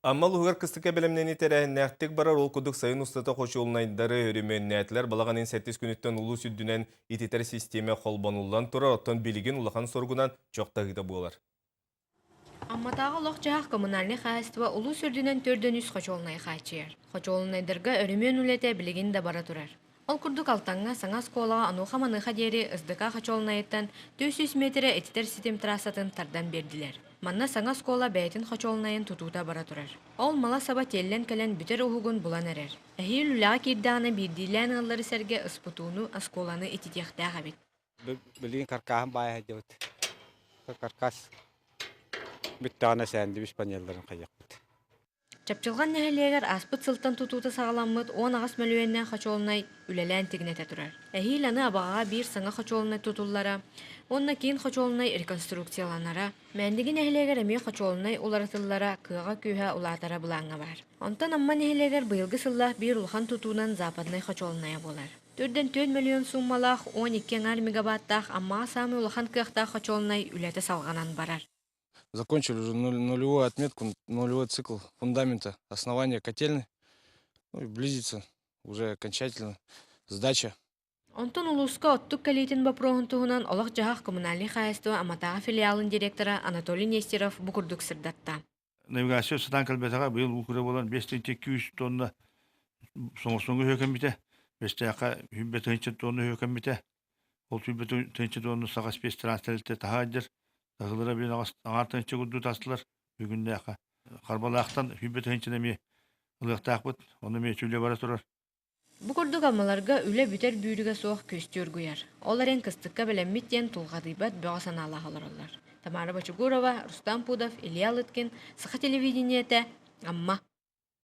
Амма улууһугар кыстыкка бэлэмнэнии тэрээһиннээхтик барар, ол курдук сайын устата хочуолунайдары өрөмүөннээтилэр. Балаҕан ыйын сэттис күнүттэн улуус үрдүнэн ититэр систиэмэ холбонуллан турар, оттон билигин улахан соругунан чох таһыыта буолар. Амматааҕы олох-дьаһах коммунальнай хаһаайыстыба улуус үрдүнэн төрдөн үс хочуолунайы хааччыйар. Хочуолунайдарга өрөмүөн үлэтэ билигин да бара турар. Ол курдук Алтаҥҥа саҥа оскуолаҕа онуоха-маныаха диэри СДК хочуолунайыттан 400 миэтэрэ ититэр ситим трассатын тардан биэрдилэр. Манна саҥа оскуола бэйэтин хочуолунайын тутуута бара турар. Ол мала-саба тиэллэн кэлэн бүтэр уһугун булан эрэр. Эһиил үлэҕэ киирдэҕинэ биирдиилээн ыаллары сэргэ СПТУ-ну, оскуоланы ититиэхтээх эбит. Билигин каркааһын баайа сылдьабыт. Каркас бүттэҕинэ сэндвич панелларын хайыахпыт. Чапчылҕан нэһилиэгэр ааспыт сылтан тутуута саҕаламмыт 18 мөлүйүөннээх хочуолунай үлэлээн тигинэтэ турар. Эһиил аны Абаҕаҕа биир саҥа хочуолунай тутуллара уонна киин хочуолунай реконструкцияланара, Мээндиги нэһилиэгэр эмиэ хочуолунай уларытыллара, кыаҕа-күүһэ улаатара былааҥҥа баар. Онтон Амма нэһилиэгэр быйылгы сыллаах биир улахан тутуунан Западнай хочуолунайа буолар. Төрдөн 4 мөлүйүөн сууммалаах 12 аҥаар мегабаттаах Аммаҕа саамай улахан кыахтаах хочуолунай үлэтэ салҕанан барар. Закончили уже нулевую отметку, нулевой цикл фундамента основания котельной. Ну и близится уже окончательно сдача. Онтон улууска оттук кэлиитин боппуруоһун туһунан олох-дьаһах коммунальнай хаһаайыстыба Аматааҕы филиалын директора Анатолий Нестеров бу курдук сырдатта. Навигация сатаан кэлбэтэҕэ быйыл уу күрэ буолан 5 200 тонна соҥосоҥҥо үһүөкэммитэ, Бэстээххэ 100 тонна үһүөкэммитэ. Ол 100 тонна саха спецтранс тэрилтэ таһаайдыр. Таһылара биир аҥаар тыһыынча курдук тастылар бүгүннээххэ. Харбалаахтан 100 тыһыынчаны эмиэ ылыахтаахпыт. Ону эмиэ үлэ бара турар. Бу курдук Аммаларга үлэ бүтэр бүүрүгэ суох күстүү оргуйар. Ол эрэн кыстыкка бэлэммит диэн тулхадыйбат бөҕө санаалаах олороллор. Тамара Бочугурова, Рустам Пудов, Илья Лыткин, Саха телевидениетэ, Амма.